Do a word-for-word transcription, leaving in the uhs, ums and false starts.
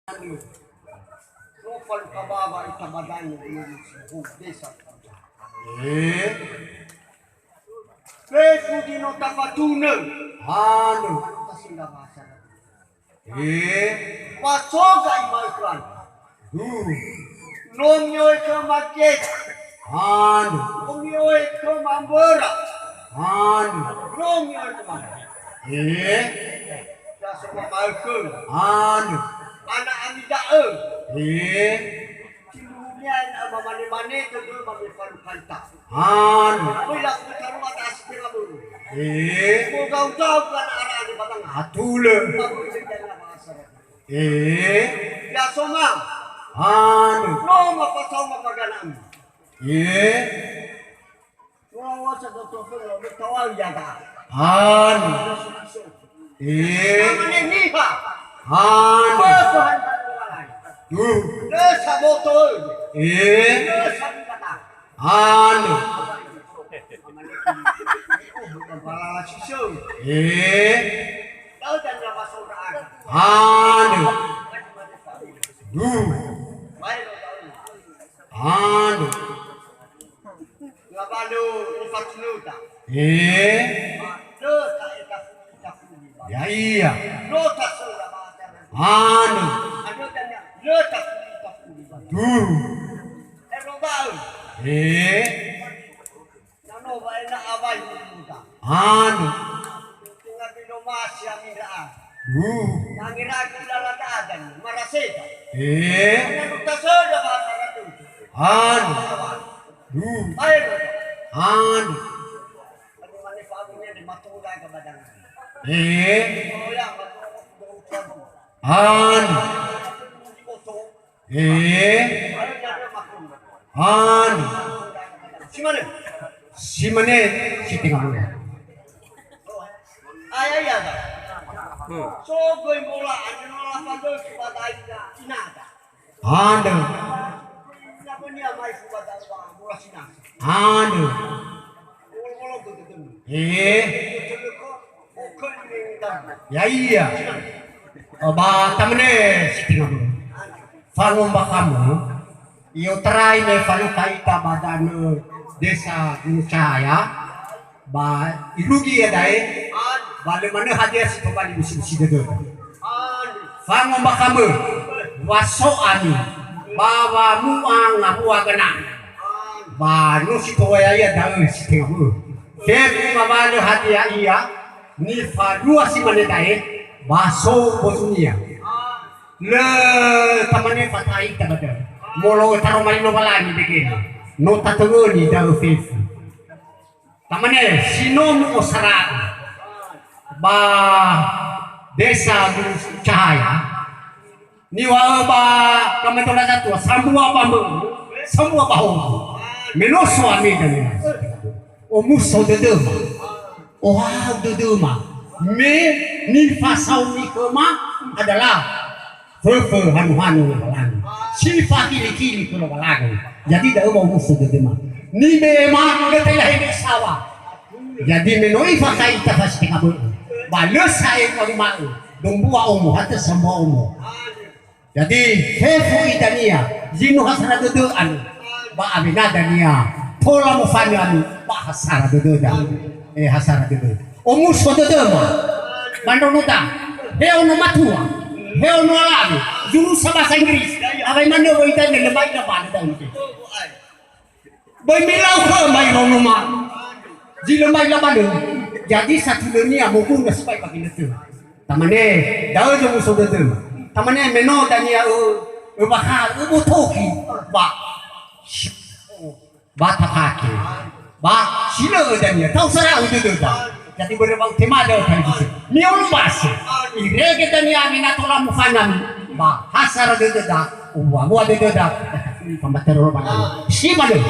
Anu, no falukha bawa ita ba danö, unu si ho desa. Eh. Fefu zi no tafatunö. Anu. Tasindra bahasa. Eh. Wa so ga'i ma'ökhö anu. Du. No mi'o'ö khöma geta. Anu. No mi'o'ö khöma mböra. Anu. No mi'o'ö khöma. Eh. Ya so ma'ökhö. Anu. Ana' ami da'ö. Eh. Sindruhunia ena'ö mamane-mane dödöma me falukha ita. Anu. Böi lagu taroa ta asi tenga bö'ö. Eh. Mogau-gau gana ara ade batanga. Atulö. Bagus jadinya bahasa. Eh. Ya so ma. Anu. No ma pasau ma pagana ami. Eh. Anu. Eh. Anu. Duh. Eh. Anu. Eh. Anu. Duh. Anu. Ngawalö nifatunöda. Eh. Lö ta'e tafuli-tafuli. Ya'ia. No tasura ba acara. Anu. Anu dania, lö tafuli-tafuli. Duh. Ero ba'ö. Eh. Na no wa'aena awai muda. Anu. Tenga diplomasi ami ndra'a. Duh. Nangi ragu lala da'adan, maraseda. Eh. Anu tasöda ba acara tu. Anu. Duh. Ayo. Anu. Anu mane fa'abunya di matuda ke badangan. Eh. Kalau ya, matuda. Anu. Eh. Anu. Si mane? Si mane, si tenga bö'ö. Ayo, ayo, ayo. Hmm. So göi mola, anu, mola, pada, pada, ina, ina, ada. Andrö. Andrö. Eh. Ya'ia. Ba tamane si tenga bö'ö. Fangombakha'ö, i'otarai me falukha ita ba danö Desa Gunung Cahaya. Ba irugi ia da'e, ba lö manö hadia si tobali busi-busi dödöda. Fangombakha'ö, wa so ami, ba wamu'a ngawua gana. Ba no si to'oya ia da'ö si tenga bö'ö. Fefu ngawalö hadia ia, nifalua si mane da'e, ba so bozunia. Lö tamane fataha ita ba da'ö. Molo'ö taroma li Lowalangi begena. No tatöngöni da'ö fefu. Tamane, si no mu'osara'ö ba Desa Gunung Cahaya, niŵa'ö ba gamaedola zatua, sambua ba mbö'ö, sambua ba howu. Me no so ami dania. Omuso dödöma. Ohahau dödöma. Me nifasaumi khöma adalah föfö hanu-hanu Lowalangi. Si fakili-kili khö Lowalangi. Jadi da'ö wa'omuso dödöma. Nibe'ema lö ta'ila hede sawa. Jadi me no ifakha ita fasi tenga bö'ö. Ba lö sa'ae wa'uma'ö, dombua omo, hatö sambua omo. Jadi, fefu idania, zi no hasara dödö andrö. Ba awena dania, tola mofanö ami, ba hasara dödöda. Eh, hasara dödö. Omuso dödöma. Ba ndraonoda. He ono matua. He ono alawe. Jurusan bahasa Inggris. Awai manö wöi dania lö mai labalö da'ö. Böi milau khöma iraonoma. Zi lö mai labalö. Jadi satulönia moguna sibai ba ginötö. Tamane, da'ö zomuso dödöma. Tamane me no dania ö, öbakha, öbotoki. Ba. Ba tafake. Ba, si lö'ö dania, ta'osara'ö dödöda. Jadi börö ba utema da'ö talifusö. Mi'olombase. Irege dania me na tola mofanö ami. Ba, hasara dödöda. Uwa-wa dödöda. Famatörö Lowalangi. Si manö.